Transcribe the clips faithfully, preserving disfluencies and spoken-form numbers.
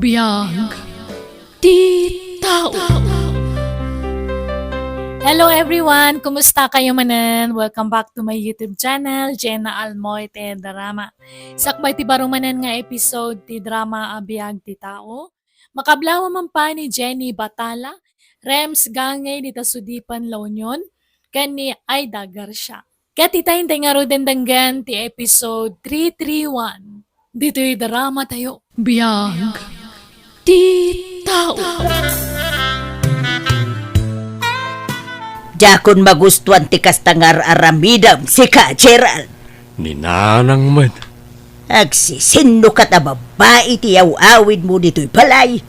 Biag ti tao. Hello everyone! Kumusta kayo manen? Welcome back to my YouTube channel, Jenna Almoite Drama. Sakbay ti baro manen nga episode ti drama a Biag ti Tao, makablawa man pa ni Jenny Batala, Rems Gangay dita Sudipan, La Union, ken ni Aida Garcia. Ket ita intay ngaruden denggen ti episode three three one ditoy drama tayo. Biag ti tao. Diakon magustuan ti kasta nga ar-aramidem, sika, Gerald. Ni nanang met. Agsisinnukat a babbai ti aw-awidmo ditoy balay.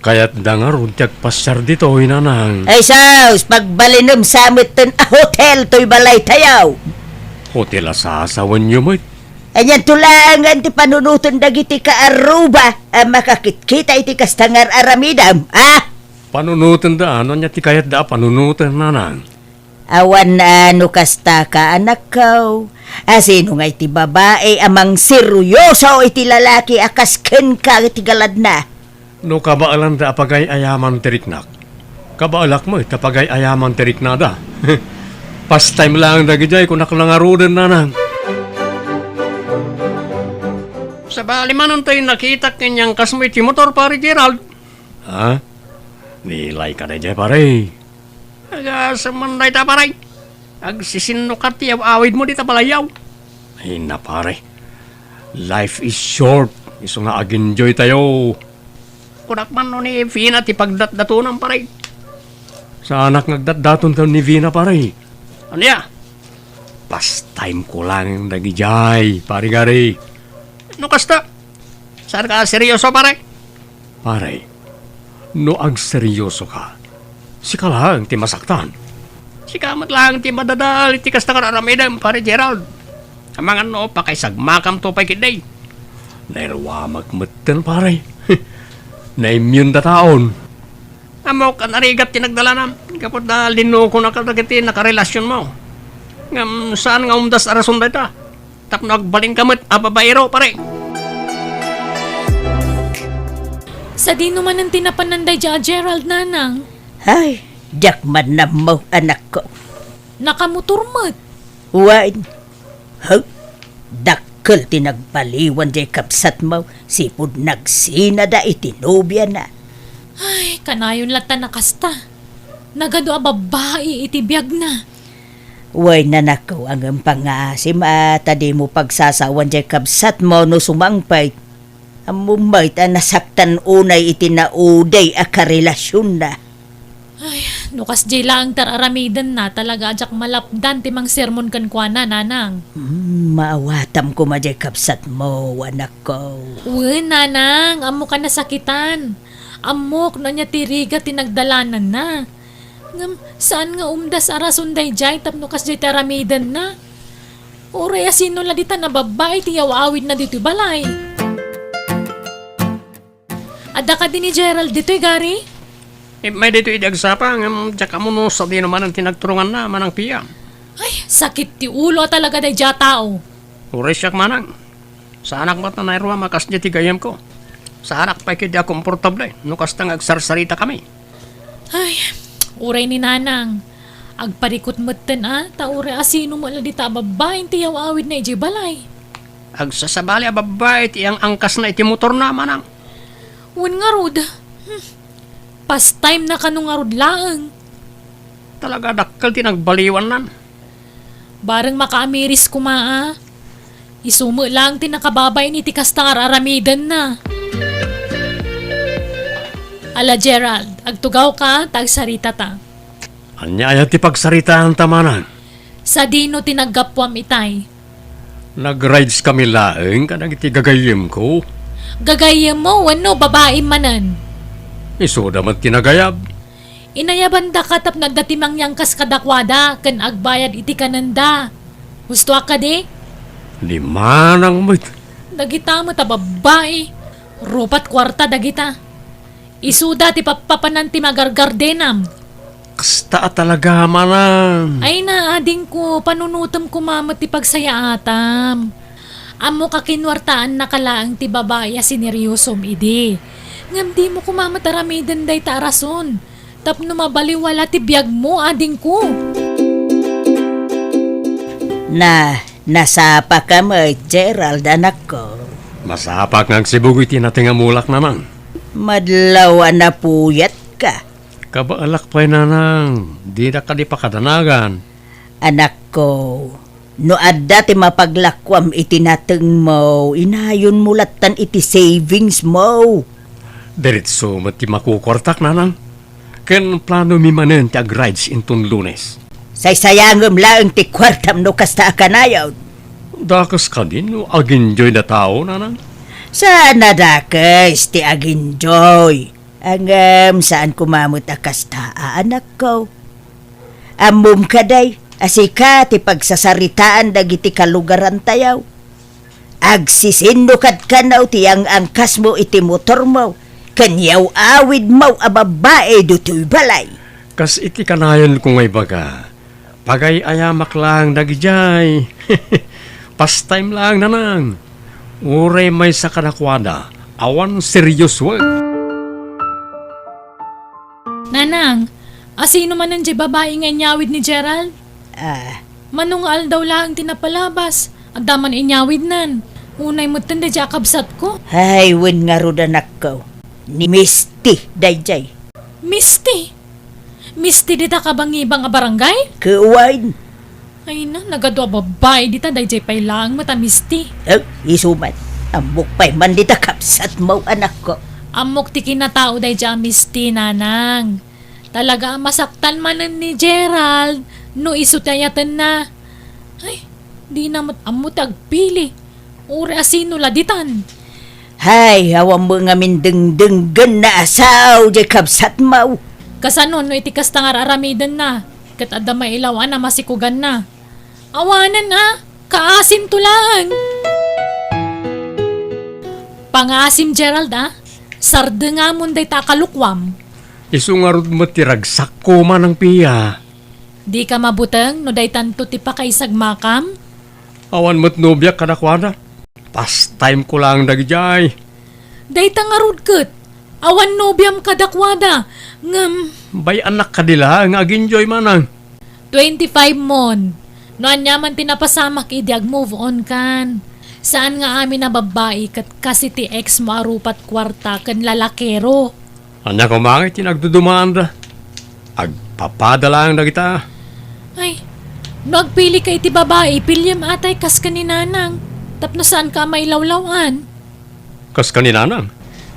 Kayatda ngarud ti agpasiar ditoy, nanang. Ay sus, pagbalinem sa metten a hotel toy balay tayo. Hotel a sasawenyo met. Anianto laengen ti panunoten dagiti kaarruba a makakitkita iti kasta nga ar-aramidem, a? Panunotenda, no ania ti kayatda a panunoten, nanang? Awan a no kasta ka, anakko. Asino ngay ti babai a mangseryoso iti lalaki a kas kenka iti galadna? No kabaelanda a pagay-ayaman ti riknak, kabaelak met a pagay-ayaman ti riknada. Pastime laeng dagidiay, kunak la ngaruden, nanang. Sabali manen toy nakitak ken ni angkasmo iti motor, Pare Gerald. Ha? Nilay ka daydiay, pare. Agasem man dayta, pare. Agsisinnukat ti aw-awidmo dita balayyo. Ay na, pare. Life is short. Isu nga ag-enjoy tayo. Kunak man no ni Vina ti pagdatdatonam, pare. Saanak nga agdatdaton tayo ni Vina, pare. Ania? Pastime ko lang dagidiay, pare Gary. No kasta, saan ka seryoso, pare? Pare, no agseryoso ka, sika laeng ti masaktan. Sika met laeng ti madadael iti kasta nga ar-aramidem, Pare Gerald. Amangan no pakaisagmakamto pay ketdi. Nairuamak metten, pare. Naimyunda taon. Ammok a narigat ti nagdalanam, gapu ta linnukonaka dagiti nakarelasionmo. Ngem saan nga umdas a rason dayta. Tapno agbalinka met a babaero, pare. Sadino manen ti napanan daydiay a Gerald, nanang? Ay, diak man nammo, anakko. Nakamotor met. Wen, ha? Dakkel ti nagbaliwan diay kabsatmo, sipud nagsinada iti nobiana. Ay, kanayon latta a kasta. Nagadu a babbai iti biagna. Wen, anakko, ngem pangngaasim a ta dimo pagsasawan diay kabsatmo no sumangpet. Ammom met a nasaktan unay iti naudi a karelasionna. Ay, no kasdiay laeng ti ar-aramidenna, talaga a diak malapdan ti mangsermon kenkuana, nanang. Hmm, maawatam koma diay kabsatmo, anakko. Wen, nanang, ammok a nasakitan. Ammok no ania ti rigat ti nagdalananna. Ngem saan nga umdas a rason daydiay tapno kasdiay ti aramidenna? Uray asino la dita a babbai ti aw-awidna ditoy balay? Adda kadi ni Gerald ditoy, Gary? Immay ditoy idi agsapa, ngem diak ammo no sadino manen ti nagturonganna, Manang Pia. Ay, sakit ti ulo a talaga daydiay a tao. Uray siak, manang. Saanak met a nairuam a kasdiay ti gayyemko. Saanak pay ketdi a komportable no kasta nga agsarsaritakami. Ay, uray ni nanang. Agparikut metten a, ta uray asino met la dita a babbai ti aw-awidna idiay balay. Agsasabali a babbai ti ang-angkasna iti motorna, manang. Wen ngarud. Hmm. Pastime na kano ngarud laeng. Talaga dakkel ti nagbaliwannan. Bareng makaamiris koma a. Isu met laeng ti nakababain iti kasta nga ar-aramidenna. Ala, Gerald, agtugawka ta agsaritata. Ania aya ti pagsaritaanta, manang? Sadino ti naggapuam itay? Nag-rides kami laeng kadagiti gagayyemko. Gagayyemmo wenno babaim manen? Isuda met ti nagayab. Inayabandaka tapno adda ti mangyangkas kadakuada ken agbayad iti kanenda. Hustoak kadi? Ni manang met. Dagita met a babbai. Rupat kuarta dagita. Isuda ti pappapanan ti magargardenam. Kasta a talaga, manang. Ay na, adingko, panunotem koma met ti pagsayaatam. Ammok a kinuartaannaka laeng ti babai a sineryosom idi. Ngem dimo koma met aramiden dayta a rason tapno mabaliwala ti biagmo, adingko. Na, nasapaka met, Gerald, anakko. Masapak nga agsibug iti nateng a mulak, nanang. Madlaw a napuyatka. Kabaelak pay, nanang. Dina kadi pakadanagan. Anakko, no adda ti mapaglakuam iti natengmo, inayonmo lattan iti savingsmo. Diretso met ti makukuartak, nanang. Ken planomi manen ti ag-rides inton Lunes. Saysayangem laeng ti kuartam no kasta a kanayon. Dakes kadi no ag-enjoy a tao, nanang? Saan a dakes ti ag-enjoy. Ngem saan koma met a kasta a anakko. Ammom kadi a sika ti pagsasaritaan dagiti kalugarantayo. Agsisinno kad kano ti ang-angkasmo iti motormo ken yaw-awidmo a babbai ditoy balay. Kas iti kanayonko nga ibaga, pagay-ayamak laeng dagidiay. Pastime laeng, nanang. Uray maysa kadakuada, awan seriosoek. Nanang, asino manen diay babai nga inyawid ni Gerald? Ah. Mano nga aldaw laeng ti napalabas, adda man inyawidnan. Unay metten daydiay a kabsatko. Ay, wen ngarud, anakko. Ni Misty daydiay. Misty? Misty dita kabangibang a barangay? Kuwan. Ay na, nagadu a babbai dita, daydiay pay laeng met a Misty. Eh, isu man. Ammok pay man dita kabsatmo, anakko. Ammok ti kinatao daydiay a Misty, nanang. Talaga a masaktan manen ni Gerald no isu ti ayatenna. Ay, dina met ammo ti agpili. Uray asino la ditan. Hay, awan met ngamin dengdenggenna a sao diay kabsatmo. Kasano no iti kasta nga ar-aramidenna, ket adda mailaw-an a masikuganna? Awanen a, kaasinto laeng. Pangaasim, Gerald, a, sardengamon dayta a kalukuam. Isu ngarud met ti ragsakko, Manang Pia. Dika mabuteng no daytanto ti pakaisagmakam? Awan met nobiak kadakuada. Pastime ko laeng dagidiay. Dayta ngarud ket, awan nobiam kadakuada, ngem bay-annak kadi laeng nga ag-enjoy, manang. Twenty-five mon. No aniaman ti napasamak idi ag-move on kan. Saan nga amin a babbai ket kas iti ex mo a rupat kuarta ken lalakero. Ania koma ngay ti nagdudumaanda? Agpapada laeng dagita. Ay, no agpilika iti babai, piliem atay kas ken ni Nanang, tapno saanka a mailawlaw-an. Kas ken ni Nanang?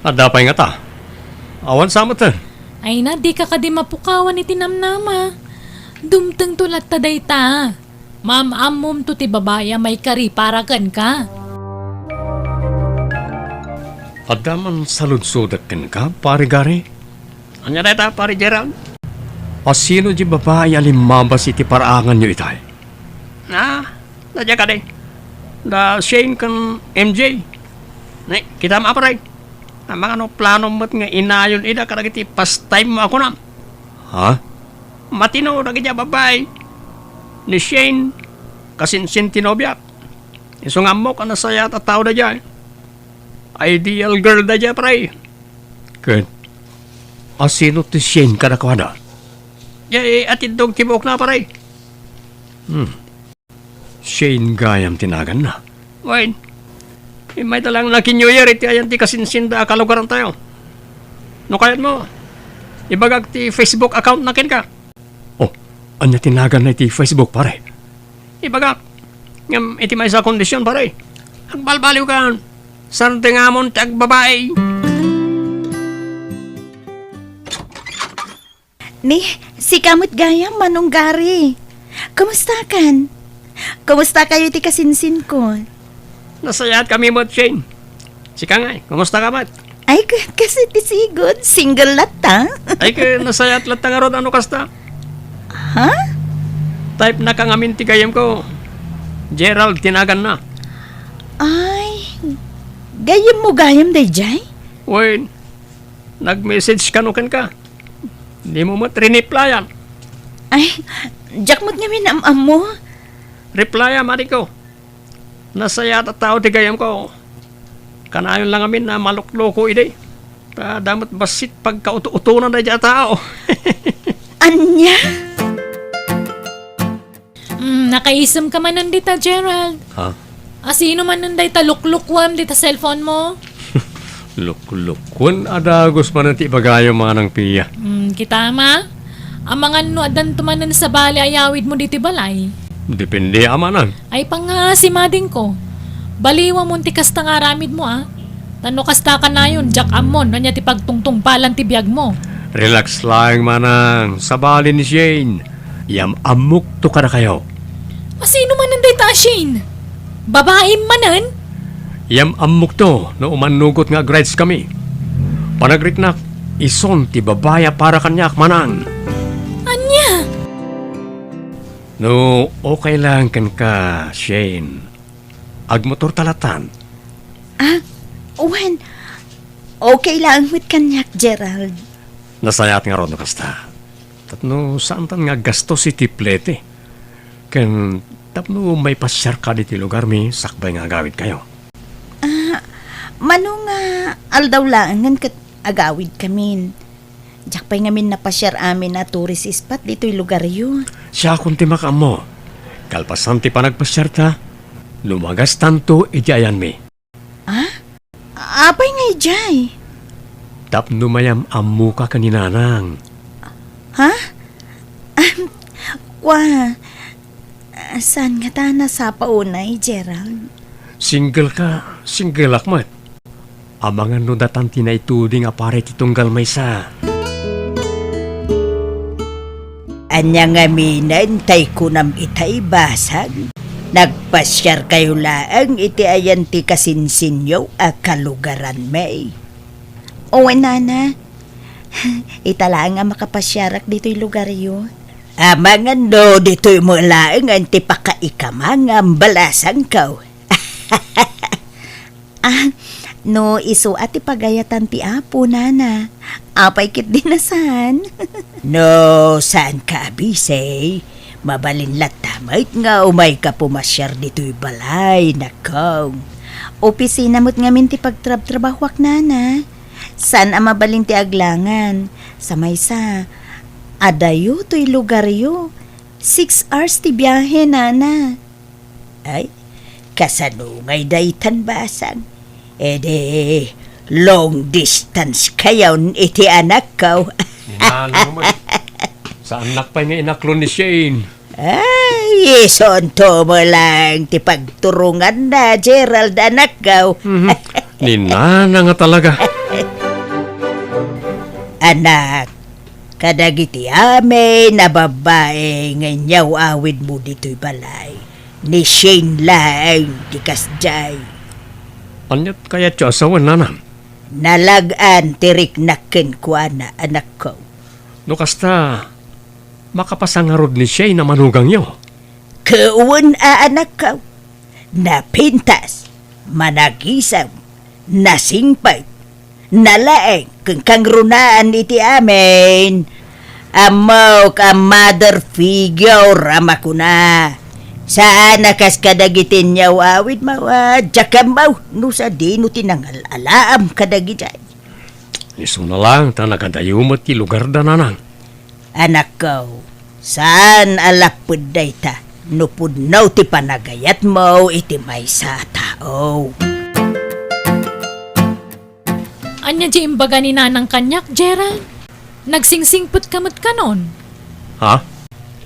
Adda pay ngata? Awan sa met. Ay na, dika kadi mapukawan iti namnama. Dumtengto latta dayta. Maam-ammomto ti babai a maikari para kenka. Adda man saludsodek kenka, Pare Gary? Ania dayta, Pare Gerald? Asino diay babai a limmabas iti paraanganyo itay? Ah, daydiay kadi. Da Shane ken M J. Ne, kitam a, pare. Amangan no planom met nga inayon ida kadagiti pastime mo a kunam. Ha? Matino dagiti a babbai. Ni Shane, kasinsin ti nobiak. Isu nga ammok a nasayaat a tao daydiay. Ideal girl daydiay, pare. Ket asino ti Shane kadakuada? Diay atiddog ti buokna, pare. Hmm. Shane gayam ti naganna. Wen, immayda laeng naki-New Year iti ayan ti kasinsinda a kalugarantayo. No kayatmo, ibagak ti Facebook account na kenka. Oh, ania ti naganna iti Facebook, pare? Ibagak. Ngem iti maysa a kondisyon, pare. Agbalbaliwkan. Sardengamon ti agbabai. Ni, sika met gayam, Manong Gary. Kumustakan? Kumustakayo iti kasinsinko? Nasayaat kami met, Shane. Sika ngay, kumusta ka met? Ay, ka-, kas iti sigud, single latta. Ay, ka-, nasayaat latta ngarud a no kasta. Ha? Type na ka ngamin ti gayyemko. Gerald ti naganna. Ay, gayyemmo gayam daydiay? Wen, nag-message kano kenka. Dimo met riniplayan. Ay, diak met ngamin am-ammo. Replyan, adingko. Nasayaat a tao ti gayyemko. Kanayon la ngamin a malukloko idi. Ta adda met bassit pagkauto-utonan daydiay a tao. Ania? Mm, nakaisem ka manen dita, Gerald. Ha? A, sino manen dayta luklukuem dita cellphone mo? Luklukuem a dagus manen ti ibagayam, Manang Pia. Mm, kita, ma. Amangan no addanto manen sabali a yawid mo ditoy balay. Depende, a, Manang. Ay, pangasimadingko. Baliwamon ti kasta nga aramid mo, a. Ta no kasta kanayon, diak ammon no ania ti pagtungtungpalan ti biag mo. Relax laeng, Manang. Sabali ni Shane. Yam-ammokto kadakayo. A, sino manen dayta a Shane? Babaim manen? Yam-ammokto no umannugot nga agrides kami. Panagriknak, isun ti babai a para kaniak, Manang. Ania? No okay lang kenka, Shane, agmotorta latan. Ah, wen, okay lang met kaniak, Gerald. Nasayaat ngarud no kasta. Tapno saantan nga aggastos iti plete. Ken tapno maipasiarka ditoy lugarmi sakbay nga agawidkayo. Ah, mano nga aldaw laengen ket agawidkamin. Diak pay ngamin napasiar amin a tourist spot ditoy lugaryo. Siakon ti makaammo. Kalpasan ti panagpasiarta, lumagastanto iti ayanmi. Ah? Apay nga idiay? Tapno mayam-ammoka ken ni Nanang. Ha? Kua, saan ngata a nasapa unay, Gerald? Single ka, single-ak met. Amangan no datan ti naituding a pare ti tunggal maysa. Ania ngaminen tay kunam itay, basang? Nagpasiarkayo laeng iti ayan ti kasinsinyo a kalugaranmi. Wen, nana. Ita laeng a makapasiarak ditoy lugaryo. Amangan no ditoy met laengen ti pakaikamangam, balasangko. Ah, no isu a ti pagayatan ti Apo, nana, apay ketdi a saan? No saanka a bisi, mabalin latta met nga umayka pumasiar ditoy balay, nakko. Opisina met ngamin ti pagtrabtrabahoak, nana. Saan a mabalin ti aglangan. Sa maysa, adayo toy lugaryo. Six hours ti biahe, nana. Ay, kasano ngay daytan, basang? Edi, long distance kayon iti anakko. Ni Nanang met. Saannak pay nga inaklon ni Shane. Ay, isunto met lang ti pagturonganna, Gerald, anakko. Mhm. Ni Nanang nga talaga. Anak, kadagiti amin a babbai nga inyaw-awidmo ditoy balay, ni Shane laeng ti kasdiay. Aniat kayatyo a sawen, nanang? Nalag-an ti riknak kenkuana, anakko. No kasta, makapasa ngarud ni Shane a manugangyo? Ket wen a, anakko. Napintas, managisem, nasingpet, nalaeng, ken kangrunaan iti amin. Ammok a mother figure a makuna. Saan a kas kadagiti inyaw-awidmo, a diak ammo no sadino ti nangal-alaam kadagidiay. Isuna lang ta nagadayo met ti lugarda, nanang. Anakko, saan a lapped dayta no pudno ti panagayatmo iti maysa a tao. Ania ti imbaga ni Nanang kaniak, Gerald? Nagsingsingpet ka met kanon? Ha?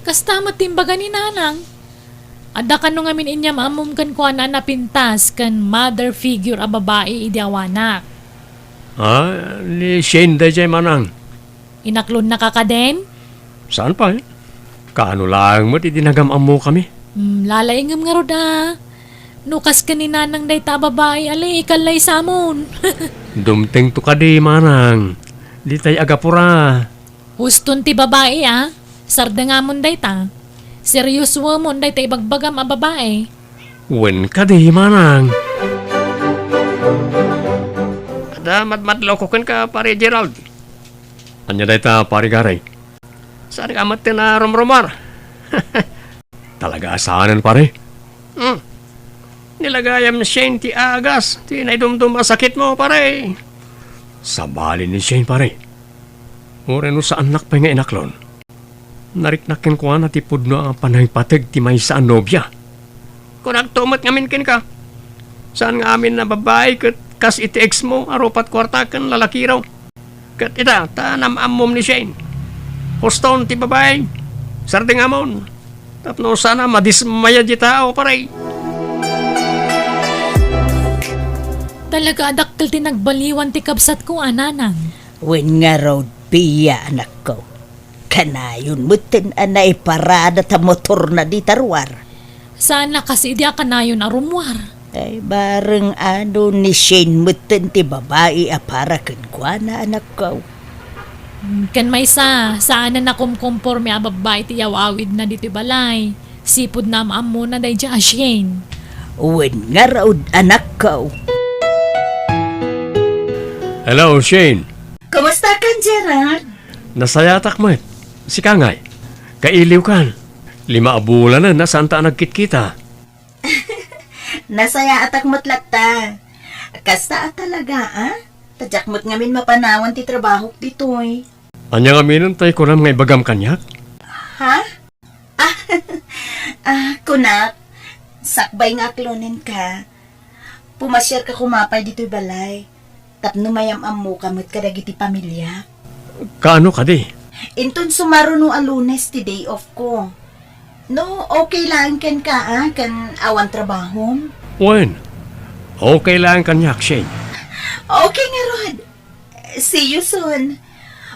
Kasta met ti imbaga ni Nanang. Adda kano ngamin inyam-ammom kenkuana a napintas ken mother figure a babai idi awanak? Ah, ni Shane daydiay, manang. Inaklonnaka kadin? Saan pay? Kaano laeng met idi nagam-ammokami? Hmm, lalaingem ngarud a. No kas ken ni Nanang dayta a babai, ali, ikallaysamon. Dumtengto kadi, manang. Ditay agapura. Huston ti babai, a. Sardengamon dayta. Seriosoemon dayta ibagbagam a babai. Wen kadi, manang. Adda madmadlawko kenka, Pare Gerald. Ania dayta, Pare Gary? Saan ka met ti narumrumar? Talaga a saanen, pare? Hmm. Nilagayam Shane ti agas ti naidumdum a sakitmo, pare. Sabali ni Shane, pare. Uray no saannak pay nga inaklon, nariknak kenkuana ti pudno a panangipateg ti maysa a nobia. Kunakto met ngamin kenka, saan nga amin a babbai ket kas iti ex mo a rupat kuarta ken lalakiraw. Ket ita, ta naam-ammom ni Shane. Huston ti babai, sardengamon. Tapno saan a madismaya di tao, pare. Talaga a dakkel ti nagbaliwan ti kabsatko a nanang. Wen ngarud, Pia, anakko. Kanayon metten a naiparada ta motorna dita ruar. Saan a kas idi a kanayon a rummuar. Ay, bareng adu ni Shane metten ti babai a para kenkuana, anakko. Ken maysa, saan a nakumkomporme a babbai ti iyaw-awidna ditoy balay. Sipud naam-ammona daydiay a Shane. Wen ngarud, anakko. Hello, Shane. Kumusta kan, Gerald? Nasayaatak met. Sika ngay? Kailiwkan. Lima a bulanen a saanta a nagkitkita. Nasayaatak met latta. Kasta a talaga, a? Ta diak met ngamin mapanawan ti trabahok ditoy. Ania ngamin tay kunam nga ibagam kaniak? Ha? Ah, ah, kunak, sakbay nga aklonenka, pumasiarka koma pay ditoy balay tapno mayam-ammoka met kadagiti pamiliak. Kaano kadi? Inton sumaruno a Lunes ti day off ko. No, okay laeng kenka, a, ken awan trabahom? Wen, okay laeng kaniak, Shane. Okay ngarud. See you soon.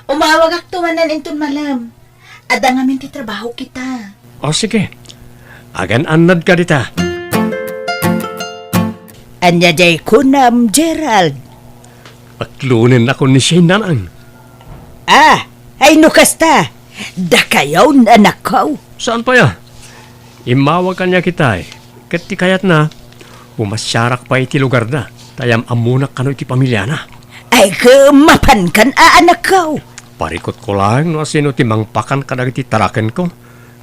Umawagakto manen inton malem. Adda ngamin ti trabaho kita. O, sige. Agan-annadka dita. Ania diay kunam, Gerald? Aklonennakon ni Shane, nanang. Ah, ay no kasta, dakayon, anakko. Saan pay a? Immawag kaniak itay. Ket ti kayatna, pumasiarak pay iti lugarda, ta yam-ammonak kano iti pamiliana. Ay, ket mapankan a, anakko. Parikutko laeng no asino ti mangpakan kadagiti tarakenko,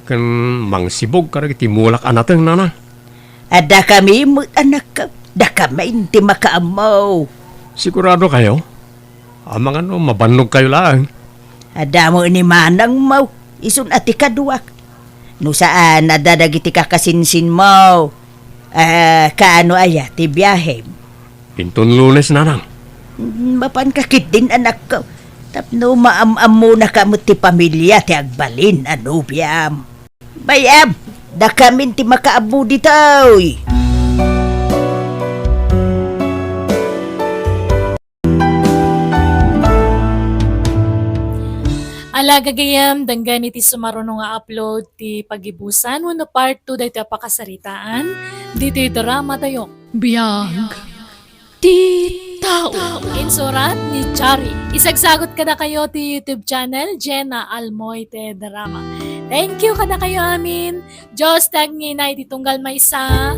ken mangsibug kadagiti mulak a nateng, nanang. Adda kami met, anakko. Dakamin ti makaammo. Sigurado kayo? Amangan no mabannog kayo laeng. Adda met ni manangmo, isun a ti kaduak. No saan, adda dagiti kakasinsinmo. Ah, kaano aya ti biahem? Inton Lunes, nanang. Mm, mapanka ketdin, anakko. Tapno maam-ammonaka met ti pamilia ti agbalin a nobiam. Bay-am, dakamin ti makaammo ditoy. Ala, gagayyem, denggen iti sumaruno nga upload ti pagibusan wenno part two daytoy a pakasaritaan ditoy drama tayo. Biag ti tao. Insurat ni Chari. Isagsagut kadakayo ti YouTube channel, Jenna Almoite Drama. Thank you kadakayo amin. Dios ti agngina iti tunggal maysa.